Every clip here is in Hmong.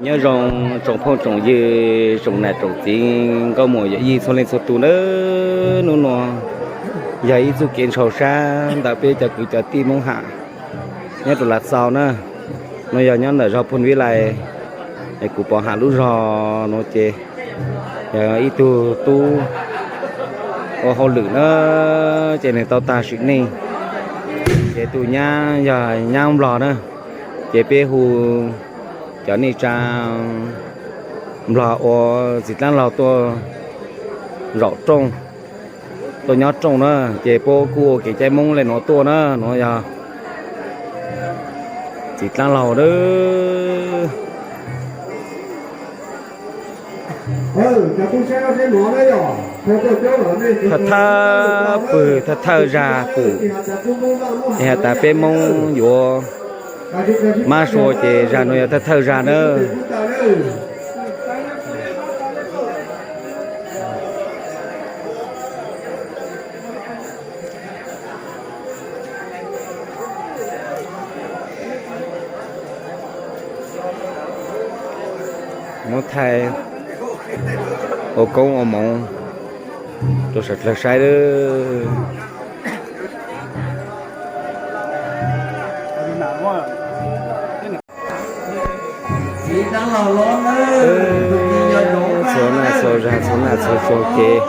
Nyob zoo tsoom phooj tsoom ywg, tsoom nam tsoom txiv, nkauj muam yawm yij txhua leej txhua tus nawb. Hnub no yog ib txuj kev ntshaus sab ntawm peb cov kwv cov tij Hmoob Ham nyob rau Lav Xaus na. No yog nyob ntawm zos Phooj Vib Lais, es kuv pom Ham lub zos no ces yog ib tug tub ua hauj lwm na, ces nws tau tag sim neej. Ces tus nyab yog nyab Nplog na, ces peb hu cov neej tsa Nplog ua txiv dlaab laug tuaj zaum rooj, tuaj nyob rooj na, ces puab kuj ua kev cai Hmoob le nuav tuaj na, nuav yog txiv dlaab laug na. Thawj thawj pwg thawj thawj zag pum, es has tas peb Hmoob yuav mab sua ces zag nuav yog thawj thawj zag na. Muab thaij ua koob ua moov rau sawv dlawg saib lawm. Txhua naj txhua zag, txhua naj txhua tsav kev,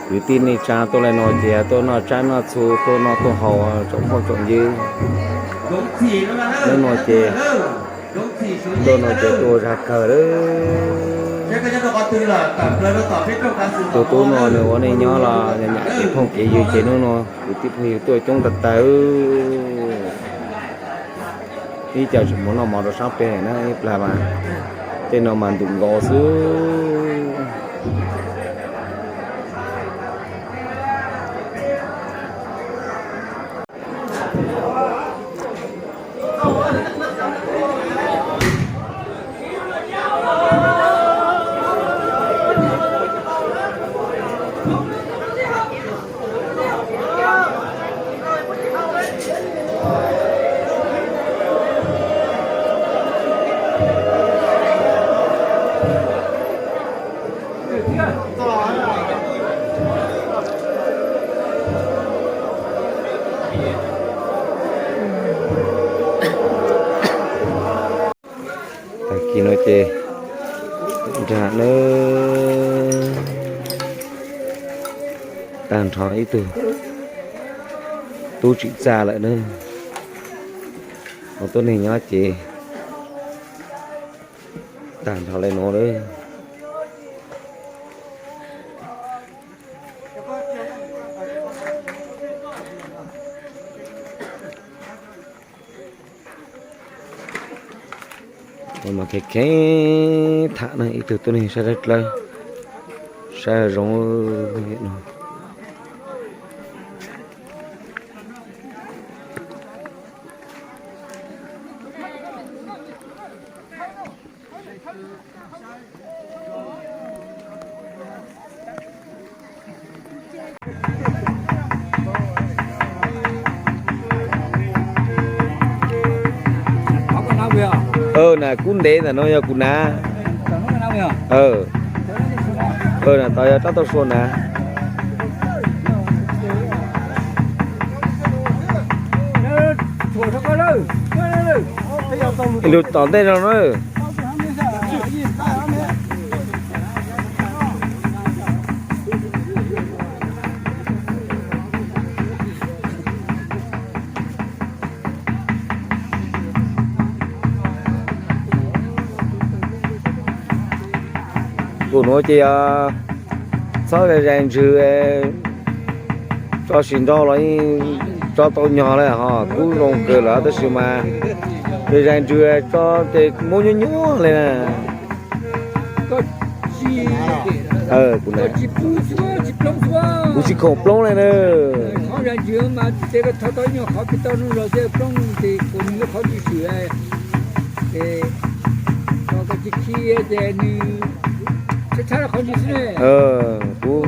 kwv tij neej tsa tuaj le nuav ces tuaj noj tsab noj txhu, tuaj noj tuaj haus tsoom phooj tsoom ywg. Hnub no ces tuaj no ces tuaj ua zag kawg lawm. Tus tub no nws ua neej nyob los nyob nyam kev phooj kev ywg ces hnub no kwv tij phooj ywg tuaj coob tag tag. Ib co tseem mus noj mov rau sab pem na, ib plag mas tej no mas ntum nkaus xwb. Tag kis no ces nram na, tag nrho ib tug tub tsim txaj lawm na. Ua tuab neeg nyob ces tag nrho le nuav lawm. Ua mas kheev kheev tham na, ib tug tuab neeg saib dawb dlawb, saib zoo no. Na kub ntev ntawm no yog kuv na. Tod yog rab tauj sua na. Lug tom ntej no na. Tus nuav ces yog txhob zais ntsws, tso sis nrau los yeej tso tau nyog le ho kub zoo kawg lawm, tab sis mas zais ntsws tso ces muab nyuaj nyuaj le na. Kuv tsis khoom ploog le na. Kuv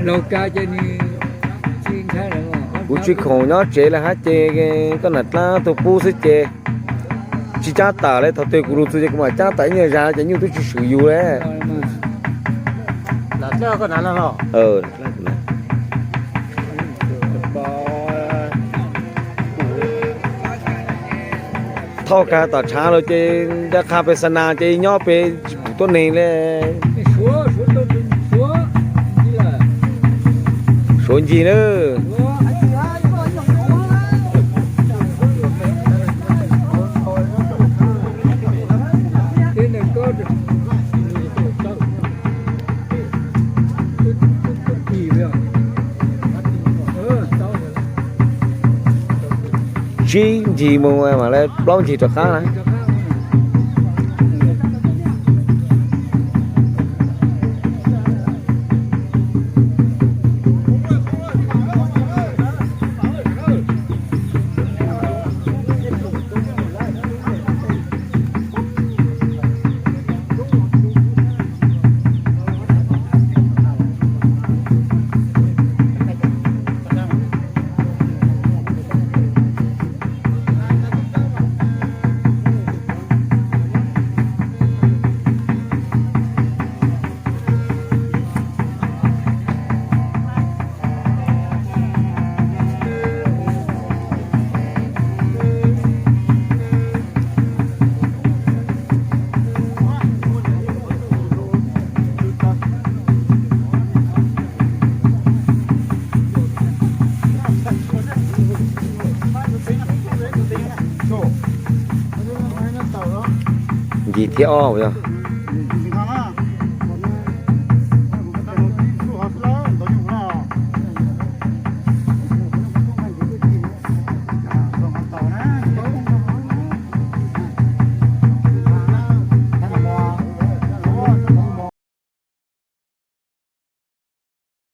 laug ka ces nws tsis ntshai lawm. Kuv tsis khoom nyob tsev li hab ces koj nam dlaab tug pub xwb ces tsis caab tawm le. Thaum twg kuv lug txug ces kuv mam caab tawm ib nyuag zag ces nyuj twb tsis swm yus le. Thauj kag tom tshaav lug ces nca qha pes xa nas ces nyob pes tsis pum tuab neeg le. Suav ncig lawm. Tsib ncig moog mam le plaub ncig rov qaab na. Ncig thib ob yog.